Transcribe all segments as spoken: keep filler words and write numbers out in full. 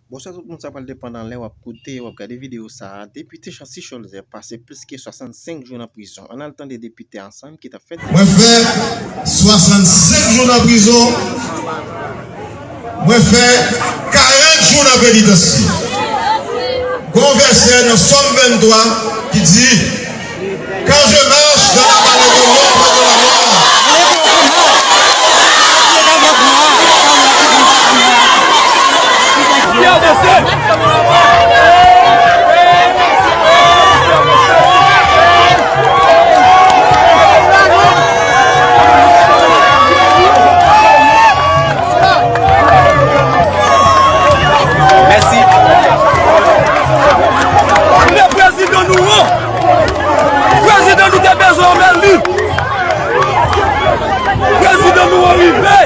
Bonswa tout moun, sa pral depann nan lè w ap koute, w ap gade videyo sa a. Depite Chancy Cholzè pase plis ke swasannsenk jou nan prizon. Ann al tande depite a ansanm ki t ap fè. Mwen fè swasannsenk jou nan prizon. Mwen fè karant jou nan penitansye. Gon vèsè nan Sòm venntwa ki di, Quand je marche dans la vallée de l'ombre de la mort, Mèsi. Kote prezidan nou an? Prezidan nou te bezwen an, men li. Prezidan nou an rive.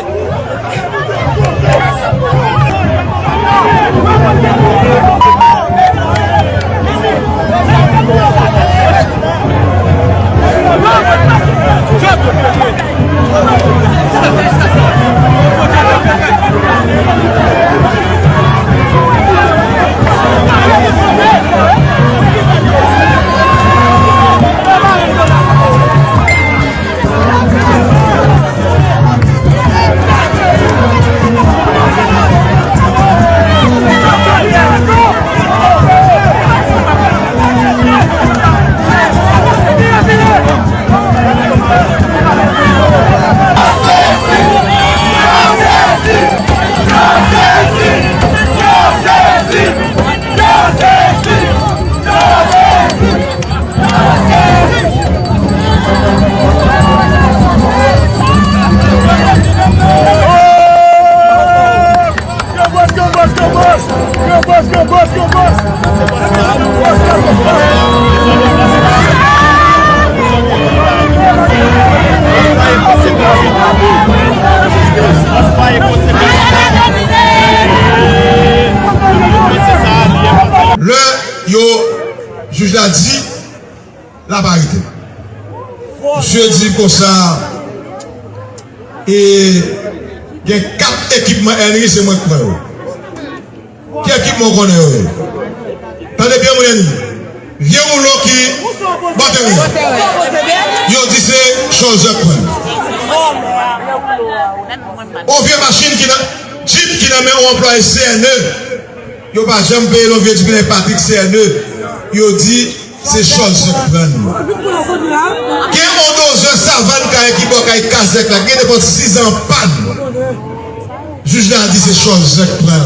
Lè yo, jij la di, l ap arete. Misye di konsa, e gen kat ekipman Henry, se mwen k pran yo. Ki ekipman w konnen yo ye? Tande byen, moun Henry. Vye woulo ki bò teren. Yo di se Cholzè k pran. On vye machin ki nan, Jeep ki nan men on anplwaye C N E. Yo pa janm peye l, on vye Jeep ki nan men Patrick C N E. Yo di se Cholzè k pran l. Gen on dozè Savann Kay ki bò kay Kazèk la, gen depi sizan an pàn. Jij la di se Cholzè k pran l.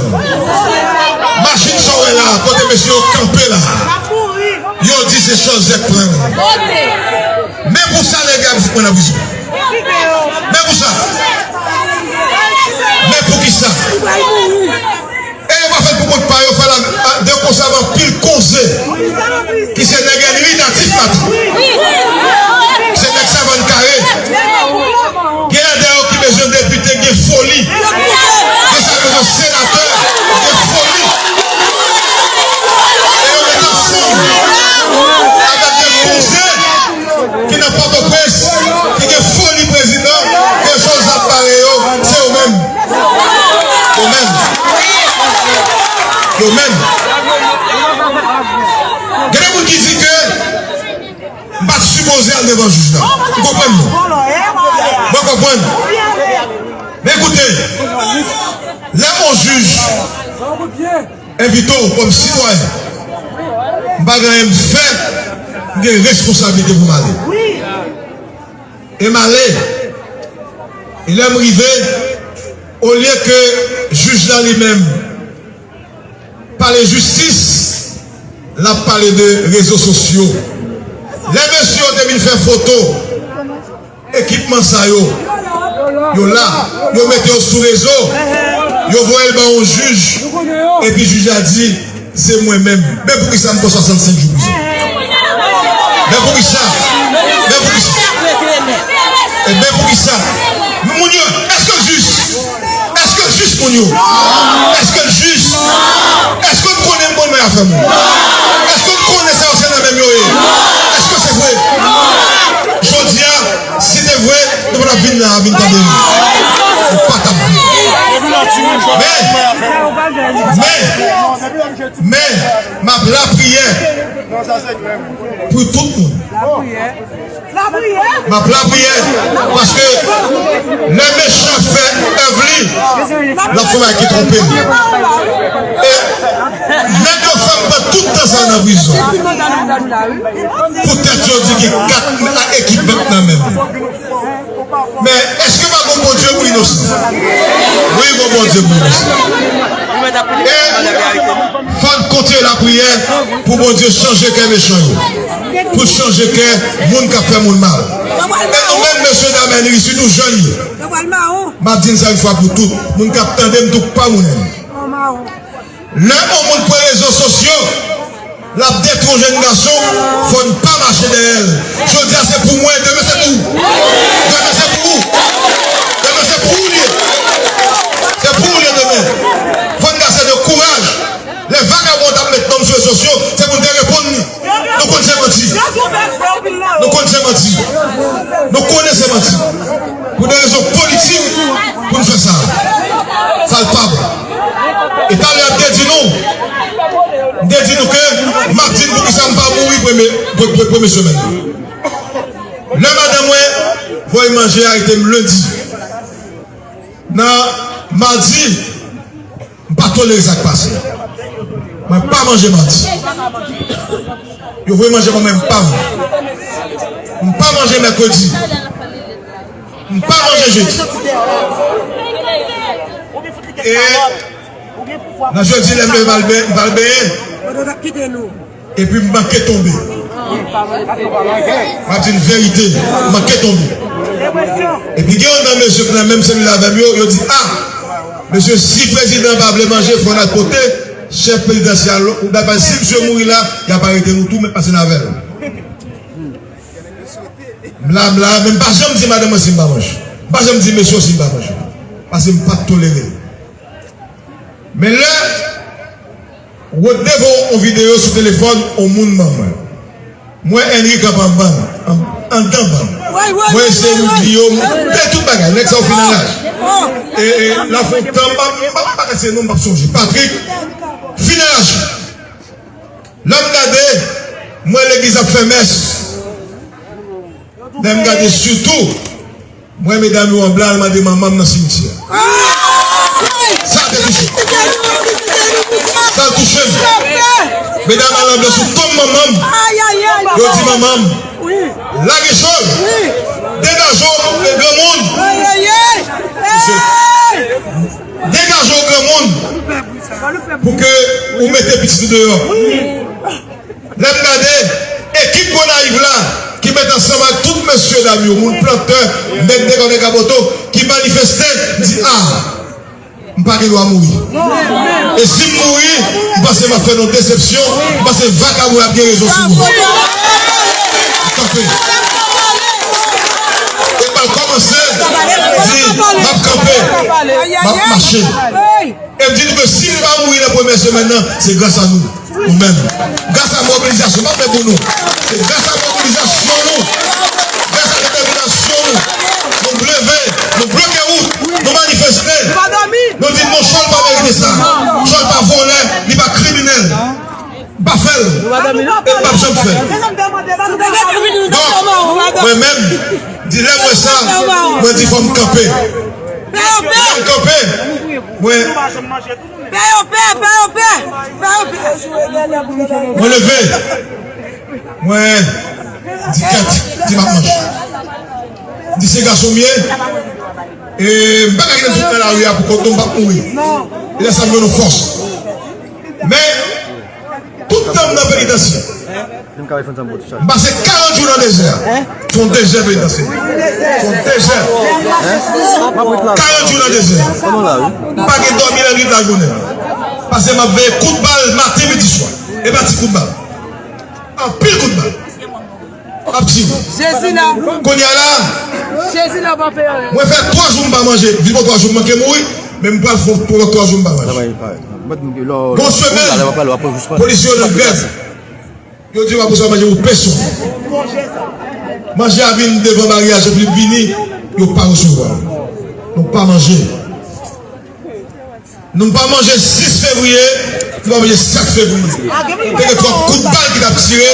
Machin sa w wè la, kote mesye yo kanpe la, yo di se Cholzè k pran l. Men pou sa nèg la fout mwen nan prizon. Men pou sa. Men poukisa? E yo pa fè l pou kont pa yo, fè l a, a, de konsa avè anpil koze ki se nèg Henry natif la tou. Se nèg Savann Kay. Gen ladan yo ki bezwen depite, gen foli. Gen sa k bezwen senatè, gen foli. E yo met ansanm avèk de koze ki nan Pòtoprens, ki gen foli prezidan, ke Jozèf pare yo, se yo menm. Yo menm. Yo menm. Gen de moun ki di ke m pa t sipoze al devan jij la. M konprann nou. Mwen konprann. Men koute, lè yon jij envite w kòm sitwayen, m pa gen anyen m fè, m gen responsablite pou m ale. E m ale. E lè m rive, olye ke jij la li menm pale jistis, l ap pale de rezo sosyo. Lè mesye yo te vin fè foto, ekipman sa yo, yo la, yo mete yo sou rezo, yo voye l ba yon jij, epi jij la di, se mwen menm. Men poukisa m pran swasannsenk jou prizon? Men poukisa? Men poukisa? E men poukisa? Moun yo, èske l jis? Èske l jis, moun yo? Èske l jis? Èske n konnen moun nan afè moun? Èske n konnen sa yo se nan menm yo ye? Èske se vre? Jodi a, si te vre, nou pa t ap vin la a vin tande nou. Nou pa t ap vin. Men, Men, men, m ap lapriyè pou tout moun. M ap lapriyè, paske lè mechan fè èv li, l ap fè yon bagay ki twonpe l. E nèg yo fè m pran tout tan sa nan prizon. Poutèt yo di gen kat ekip bank nan men m. Men èske pa gon Bondye pou inosan? Wi, gon Bondye pou inosan. E fò n kontinye lapriyè pou Bondye chanje kè mechan yo, pou l chanje kè moun k ap fè moun mal. E nou menm, mesye dam, N R I, sitou jèn yo, m ap di n sa yon fwa pou tout, moun k ap tande m tou, pa moun. Lè yon moun pran rezo sosyo, l ap detwi yon jèn gason, fò n pa mache dèyè l. Jodi a se pou mwen, demen se pou ou. Demen se pou ou. Demen se pou ou li ye. Se pou ou li ye demen. Fò n gen ase de kouraj. Lè vagabon t ap met non m sou rezo sosyo, se pou n te reponn li. Nou konn se manti. Nou konn se manti. Nou konnen se manti. Pou de rezon politik, pou n fè sa. Sa l pa bon. E talè a m te di nou, m te di nou ke m ap di n poukisa m pa mouri premye, pre- pre- premye semèn. Lè madanm mwen voye manje a rete m lendi. Nan madi, m pa tolere sa k pase. Mwen pa manje madi. Yo voye manje ban mwen, m pa manje. M pa manje mèkredi. M pa manje jedi. E nan jedi, lè m leve, m al ben- m al benyen. Epi m manke tonbe. M ap di n verite, m manke tonbe. Epi gen youn nan mesye ki nan menm selil avè m yo, yo di, a, mesye, si prezidan pa vle manje, fò n al pote chèf prezidansyèl, ou dapre si misye mouri la, y ap arete nou tou, men pase n avè l. M la, m la, men m pa janm di madanm mwen si m pa manje. M pa janm di mesye si m pa manje. Paske m pa t tolere l. Men lè Rodney voye yon videyo sou telefòn yon moun ban mwen. Mwen, Henry kanpe anndan ban m. Mwen se Rodney yo, m te tout bagay. Nèg sa yo fin anraje. E, e, la fè yon tan, m pa, m pa, m pa ka se non, m p ap sonje. Patrick fin anraje. Lè m gade, m wè legliz ap fè mès. Lè m gade sitou, m wè medam yo an blan al mande manman m nan simityè. Sa te touche m. Sa touche m. Medam al an blan sou tonm manman m. Yo di manman m, lage chòl. Degaje w, granmoun. Degaje w, granmoun, pou ke ou mete pitit ou deyò. Lè m gade, ekip Gonayiv la, ki met ansanm ak tout mesye dam yo, moun plantè, nèg degò, nèg raboto, ki manifeste, m di, a, m pa gen dwa mouri. E si m mouri, m panse m ap fè nou desepsyon, m panse vakabon ap gen rezon sou mwen. M kanpe. E m al kòmanse di, m ap kanpe, m ap mache. E m di nou ke si m pa mouri nan premyè semèn nan, se gras a nou, nou menm. Gras a mobilizasyon, m ap fè pou nou. Se gras a mobilizasyon nou, gras a detèminasyon nou, nou leve, nou bloke wout, nou manifeste. Nou di non, Chòl pa merite sa. Chòl pa vòlè, li pa kriminèl. M pa fè l. E m p ap janm fè l. Donk, mwen menm, di lè m wè sa, mwen di fò m kanpe. Lè m kanpe, mwen, mwen leve. Mwen di kèt, di m ap manje. M di se gason m ye. E m pa ka kite m sot nan lari a pou kont mwen, m p ap mouri. E lè sa m jwenn yon fòs. Men, tout tan m nan penitansye, m pase karant jou nan dezè a. Se yon dezè penitansye. Se yon dezè. Karant jou nan dezè. M pa gen dòmi nan lit lajounen. Paske m ap veye kout bal maten, midi, swa. E pa ti kout bal. Anpil kout bal. Ap tiye. Jezi la. Kounye a la, Jezi la, pa pè. Mwen fè twa jou m pa manje. Vin pou twa jou m manke mouri, men m pral fè twa jou m pa manje. Bon semèn, polisye yo nan grèv. Yo di w ap resevwa manje pou pèsonn. Manje a vin devan baryè a, Jean Philippe vini, yo pa resevwa. Nou pa manje. Nou pa manje sis fevriye, nou pa manje sèt fevriye. Te gen twòp kout bal ki t ap tire,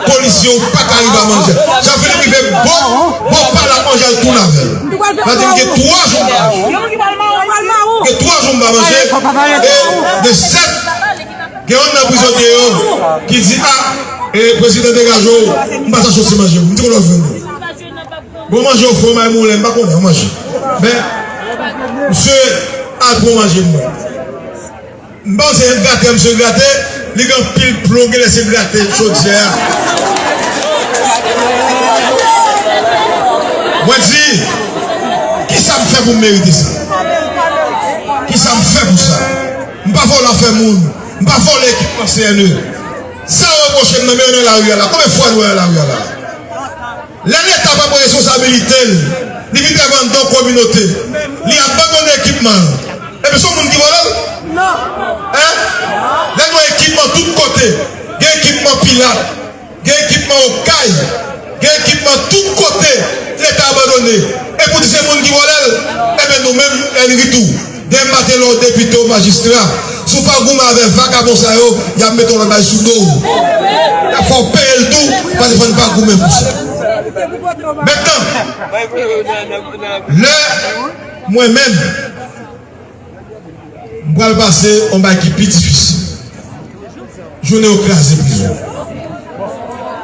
polisye yo pa ka rive a manje. Jean Philippe rive bò, bò pa l ap manje, al tounen avè l. Sa di m gen twa jou m pa manje. Gen twa jou m pa manje, e de sèt, gen youn nan prizonye yo ki di, a, e prezidan degaje w, m pa ta soti manje, m di kote w jwenn li. Bon, manje yo fè w may moulen, m pa konnen, w manje. Men, misye al pran manje m mwen. M panse se grate, misye grate, li gen anpil plon, genlè se grate chodyè a. Mwen di, kisa m fè pou m merite sa? Kisa m fè pou sa? M pa vòlè afè moun, m pa vòlè ekipman C N E. Sa yo repwoche m nan, men yo nan lari a la. Konbyen fwa nou wè yo nan lari a la? Lè Leta pa pran responsabilite l, li vin travay anndan yon kominote, li abandone ekipman l, ebyen se yon moun ki vòlè l? Hein? Lè n wè ekipman tout kote, gen ekipman Pilat, gen ekipman Okay, gen ekipman tout kote, Leta abandone, e pou di se moun ki vòlè l? Ebyen nou menm, Henry tou. Demen maten lè w depite, w majistra, si w pa goumen avè vagabon sa yo, y ap mete yon lòt bagay sou do w. Y ap fè w peye l tou, paske fò n pa goumen pou sa. Mentnan, lè mwen menm, m pral pase yon bagay ki pi difisil. Jounen yo kraze prizon.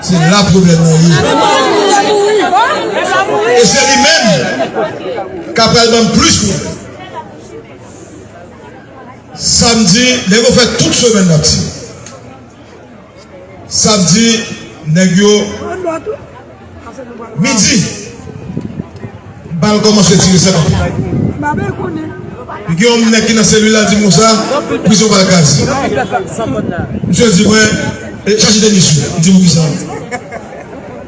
Se la pwoblèm nan ye. E se li menm k ap pral ban m plis pwoblèm. Samdi, nèg yo fè tout semèn n ap tire. Samdi, nèg yo, midi, bal kòmanse tire sèt anpil. Epi gen yon nèg ki nan selil la di m konsa, prizon pral kraze. Misye di mwen, e, chache Denis wi. M di poukisa? M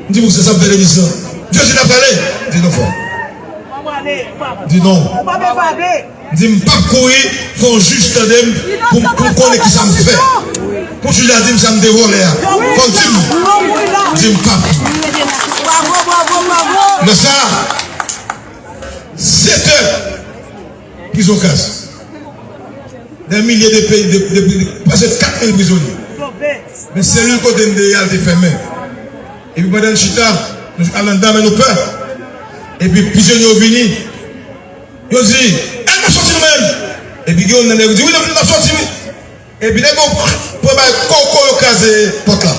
di poukisa, sa m fè Denis lan? Misye di n ap prale. M di non, frè. M di non. M di m p ap kouri, fò w jij tande m pou, pou m konnen kisa m fè. Pou jij la di m sa m te vòlè a. Fò w di m. M di m p ap. Nan sa, sèt è, prizon kraze. Dè milye de peyi, de, de, de, prèske kat mil prizonye. Men selil kote m te ye a, l te fèmen. Epi pandan n chita, nou al anndan, men nou pè. Epi prizonye yo vini. Yo di, "Èske n ap sòti nou menm?" Epi gen youn nan nèg yo di, "Wi, n ap, n ap sòti, wi." Epi nèg yo pran bay koko, yo kraze pòt la.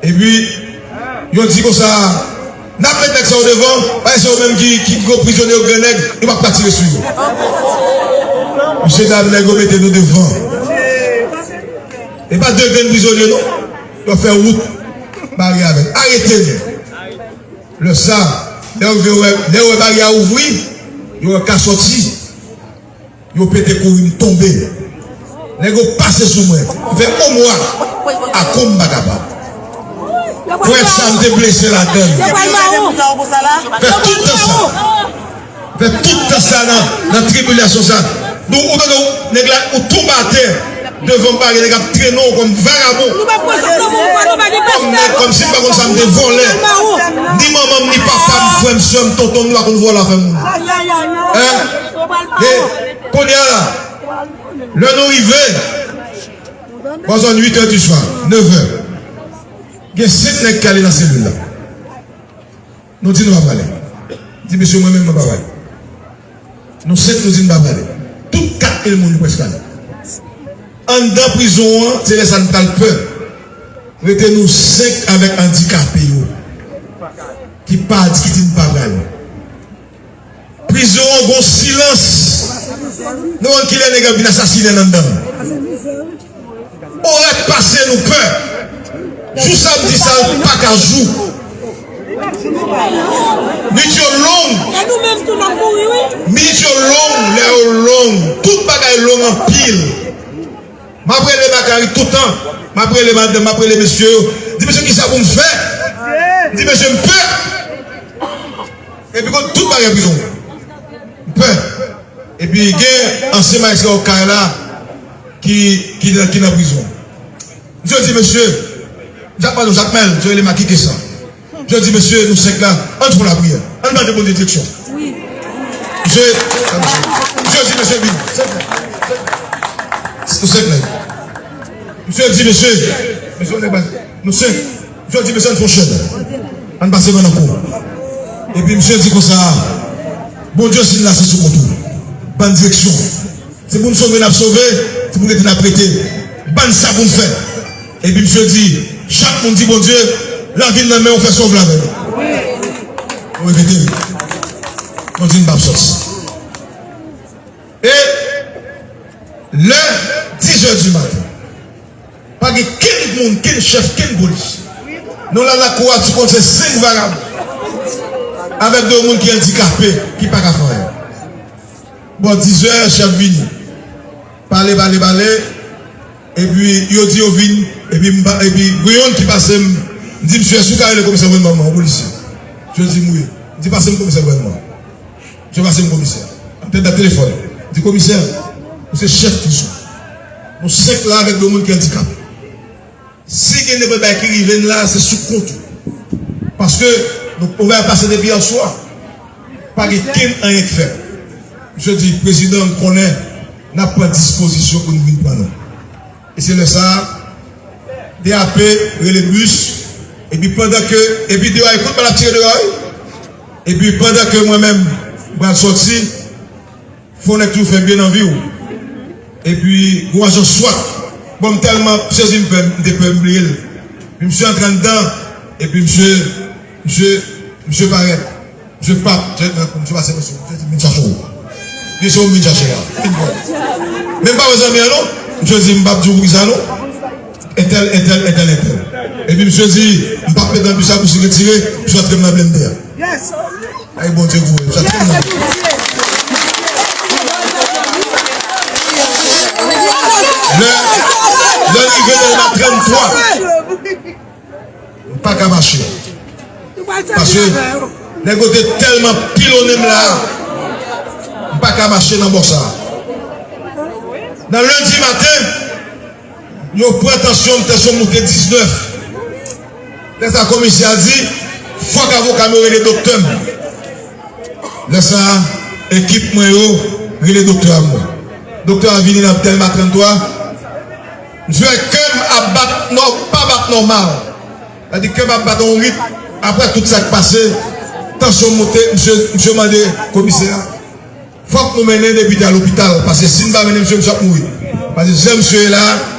Epi yo di konsa, "N ap met nèg sa yo devan, paske se yo menm ki, ki gwo prizonye, yo gran nèg, yo p ap ka tire sou yo." Mesye dam, nèg yo mete nou devan. E pa de grenn prizonye, non. Yo fè wout bare avè n. Arete nou. Lè sa, lè yo rive wè, lè yo wè baryè a ouvri, yo wè ka sòti, yo pete kouri, m tonbe. Nèg yo pase sou mwen. M fè yon mwa akoum m pa kapab. Pwèt sa, m te blese ladan l. Fè tout tan sa. Fè tout tan sa nan, nan tribilasyon sa. Nou, ou tande w, nèg la, ou tonbe atè devan m, bare nèg ap trennen w kòm vagabon. Kòm nèg, kòmsi m pa konn sa m te vòlè. Ni manman m, ni papa m, frè m, sè m, tonton m, nou pa konn vòlè afè moun. Hein? E kounye a la, lè nou rive, bò zòn uit è di swa, nèv è, gen senk nèg ki ale nan selil la. Nou di nou pa prale. Di mesye, mwen menm mwen pa prale. Nou senk nou di n pa prale. Tout kat mil moun yo prèske ale. Anndan prizon an, se lè sa n pral pè. Rete nou senk avèk andikape yo. Ki pa di, ki di n pa prale. Prizon an gon silans. Nou konn kilè nèg ap vin asasinen n anndan. Orèt pase nou pè. Jou samdi sa pa ka jou. Nuit yo long. E nou menm tou n ap mouri wi. Minit yo long, lè yo long. Tout bagay long anpil. M ap rele Makari toutan. M ap rele madanm, m ap rele mesye yo. Di mesye kisa pou m fè? M di mesye m pè. Epi konn tout bagay prizon. M pè. Epi gen ansyen majistra Okay la ki, ki, ki nan prizon. Misye di mesye, Jakmèl, Jakmèl, misye rele Makike sa. Misye di mesye, nou senk la, ann fè lapriyè. Ann mande Bondye direksyon. Misye, misye di mesye vini. Sèk nèg. Misye di, mesye, mesye, nèg ba, nou sèk. Misye di, mesye, ann fè yon chèn. Ann pase ban nan kou. Epi misye di konsa, Bondye, si n la, se sou kont ou. Ban n direksyon. Se pou n sove, n ap sove. Se pou n rete, n ap rete. Ban n sa pou n fè. Epi misye di, chak moun di Bondye, lavi n nan men w, fè sa w vle avè l. Nou repete l. Bondye n p ap sòti. E lè dizè di maten, pa gen kenn moun, kenn chèf, kenn polis. Nou la lakou a, ti konn se senk vagabon avèk de moun ki andikape, ki pa ka fè anyen. Bò dizè, chèf vini. Pale, pale, pale. Epi yo di yo vin. Epi m pa, epi gen yonn ki pase m, m di, "Mesye, èske w ka rele komisè gouvènman an, polisye?" Misye di m, "Wi." M di, "Pase m komisè gouvènman." Misye pase m komisè. An tèt de telefòn. M di, "Komisè, ou se chèf prizon. Nou senk la avèk de moun ki andikape. Si gen nenpòt bagay ki rive n la, se sou kont ou. Paske nou, ou bay pase depi yè swa. Pa gen kenn anyen k fèt." Misye di, "Prezidan, m konnen n ap pran dispozisyon pou n vin pran nou." E se lè sa a, D A P rele bis, epi pandan ke, epi deyò a, kout bal ap tire deyò a, wi. Epi pandan ke mwen menm, m pral sòti, fò nèg toujou fè byen nan vi w. Epi, gon ajan swat, bon, m tèlman sezi, m pè, m te pè, m bliye l. Epi misye antre anndan, epi misye, misye, misye parèt. Misye p ap, misye pase, misye, misye di, "M vin chache w." Li se ou m vin chache a. Vin pran. Men m pa wè zanmi an non. Misye di, "M p ap di w poukisa non. Entèl, entèl, entèl, entèl." Epi misye di, "M p ap met nan bis la pou si retire." Misye antre m nan blende a. Ay, Bondye gou, misye antre m nan blende. Lè, lè n rive Dèlma trannntwa, m pa ka mache. Paske nèg yo te tèlman pilonnen m la, m pa ka mache nan bò sa a. Nan lendi maten, yo pran tansyon m, tansyon m moute diznèf. Lè sa a, komisè a di, "Fòk avoka m yo rele doktè m." Lè sa a, ekip mwen yo rele doktè a mwen. Doktè a vini nan Dèlma trannntwa. Misye wè kè m ap bat nò-, pa bat nòmal. Sa di kè m ap bat yon rit. Apre tout sa k pase, tansyon m moute, misye, misye mande komisè a, "Fòk nou mennen depite a lopital, paske si n pa mennen misye, misye ap mouri. Paske jan misye ye la,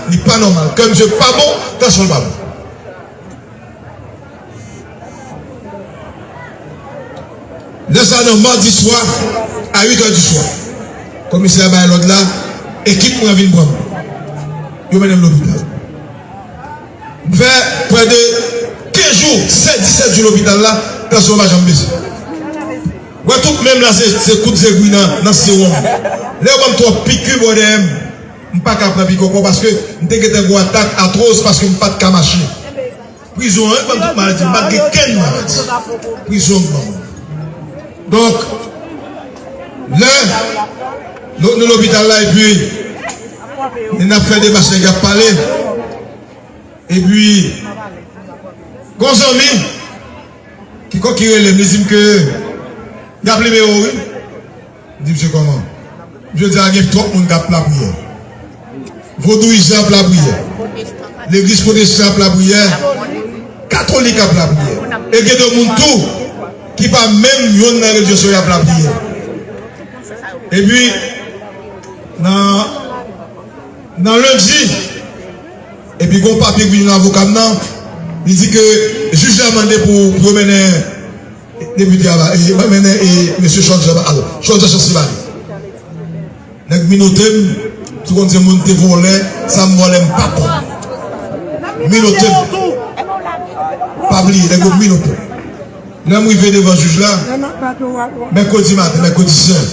li pa nòmal. Kè misye pa bon, tansyon l pa bon." Lè sa a, nan madi swa, a uit è di swa, komisè a bay lòd la, ekip mwen vin pran m. Yo mennen m lopital. M fè prè de kenz jou, sèt, disèt jou lopital la, tansyon pa janm bese. Wè tout men m la, se, se kout zegwi nan, nan sewòm. Lè yo ban m twòp piki bò dèyè m, m pa ka pran piki ankò paske m te gentan gon atak atwòs paske m pa t ka mache. Prizon an, yo ban m tout maladi, m pa t gen kenn maladi. Prizon an ban mwen. Donk, lè nou, nou lopital la, epi n ap fè demach, nèg y ap pale. Epi, gon zanmi, kikòk ki rele m, li di m ke y ap libere w, wi. M di misye kòman? Misye di a gen twòp moun k ap lapriyè. Vodouyizan ap lapriyè. Legliz pwotestan ap lapriyè. Katolik ap lapriyè. E gen de moun tou ki pa menm yonn nan relijyon sa yo ap lapriyè. Epi, nan, nan lendi, epi gon papye ki vin nan avoka m nan, li di ke jij la mande pou, pou yo mennen depite a ba, e, mwen mennen, e, mesye Charles Jean, alo, Charles Jean Chance li ba li. Nèg minote m, si w konn se moun te vòlè, sa m vòlè m pa konn. Minote m. Pa bliye, nèg yo minote m. Lè m rive devan jij la, mèkredi maten, mèkredi sen.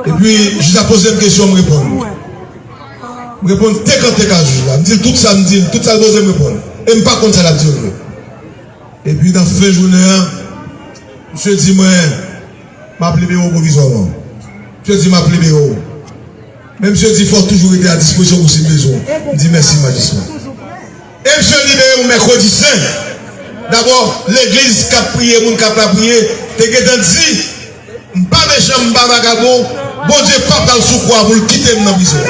Epi, jij la poze m kesyon, m reponn. M reponn tek an tek a jij la. M di l tout sa, m di l tout sa l poze m reponn. E m pa konn sa l ap di yo vre. Epi nan fen jounen an, misye di mwen, "M ap libere w pwovizwaman." Misye di, "M ap libere w." Men misye di, "Fò w toujou rete a dispozisyon pou si m bezwen w." M di, "Mèsi, majistra." E misye libere m mèkredi sen. Dabò, legliz k ap priye, moun k ap lapriyè, te gentan di, "M pa mechan, m pa vagabon, Bondye pa pral sou kwa pou l kite m nan prizon."